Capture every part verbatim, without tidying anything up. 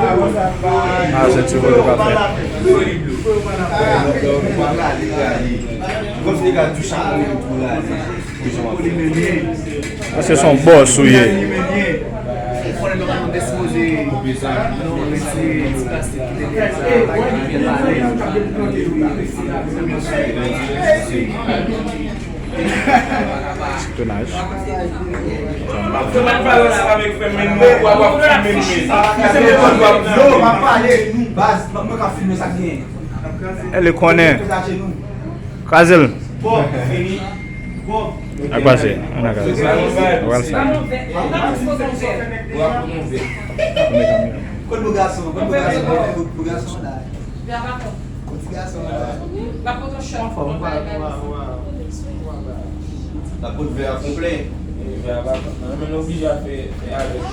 Ah, se ti vòlò k ap fè. Paske se yon bòs ou ye. Ti tounaj. Yo, m ap pale, nou, baz, mwen ka filme sa k genyen. E li konnen. Kraze l. Ak pase, ann a kraze. Wè l sa. Kot bo gason, kot bo gason, kot bo gason la. Yon ti gason la. L ap pot vè a konplè. Vè a pa nan men nou oblije a fè avèk.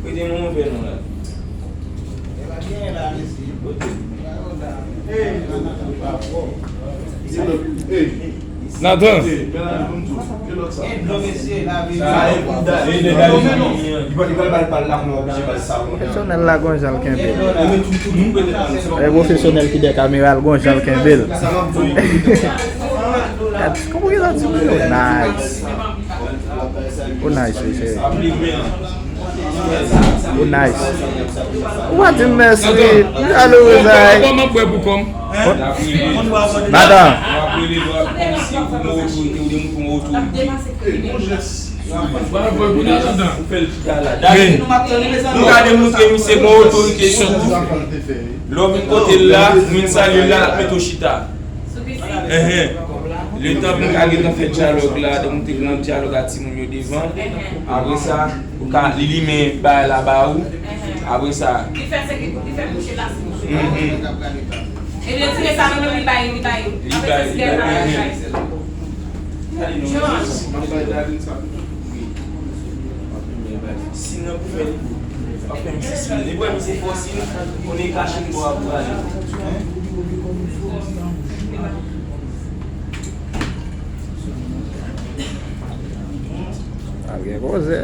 Prete nou yon vè non la. Nathan. Pwofesyonèl la gon jan l kenbe l. E pwofesyonèl ki dèyè kamera l gon jan l kenbe l. Kòman ki sa ti moun yo? Nice. Oh, nice, wi, cheri. Oh, nice. Ou pa di m mèsi. Ou jalou, Zay. Kòman m ap wè pou kòm? Nada. Nou ka demontre misye gon otorite sou kou. Lè w vin kote l la, ou vin salye l la, l ap mete w chita. Enhen. Letan pou nou ka gentan fè dyalòg la, donk nou te gen yon dyalòg ak timoun yo devan. Apre sa, ou ka, li limen bagay la ba ou. Apre sa. Li fè seki, li fè bouche plas. Mhm. E li retire sa nan men li bay, li bay. Li bay, li bay. Enhen. John. Sin nan pou fè li. Ap fè misye sin. Li wè misye fò sin. Konnen li kache bò a pou ale. Al gen koze.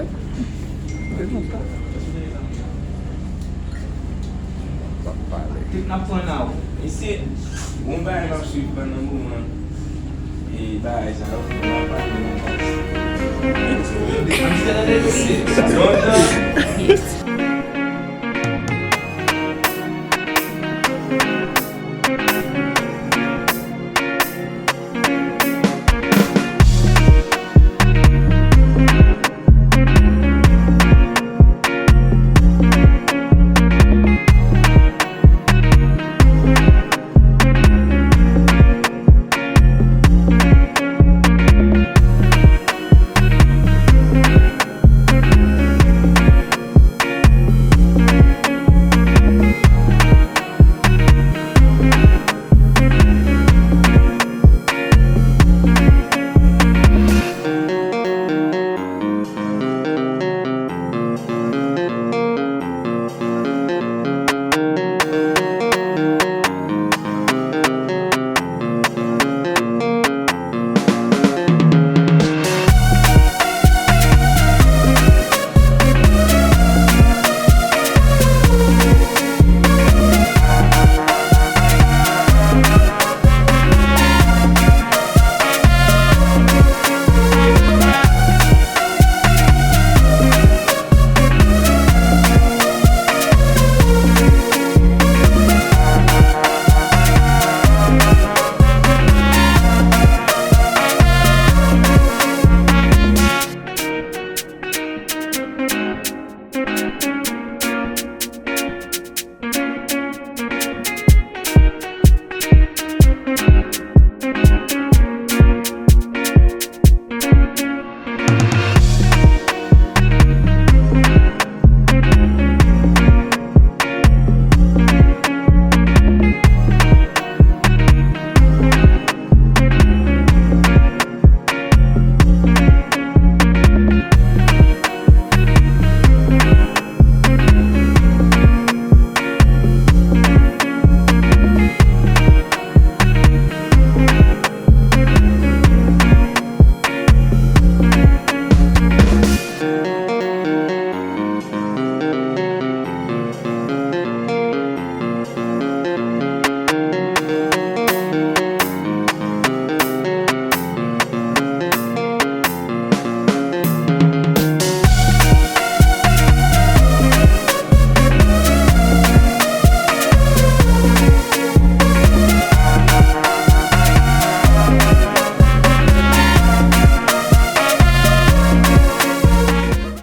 Tout n ap pran nan ou. Mesye, gon bagay m ap swiv pandan moman. E bagay sa yo, m ap pale nan pati. Lontan.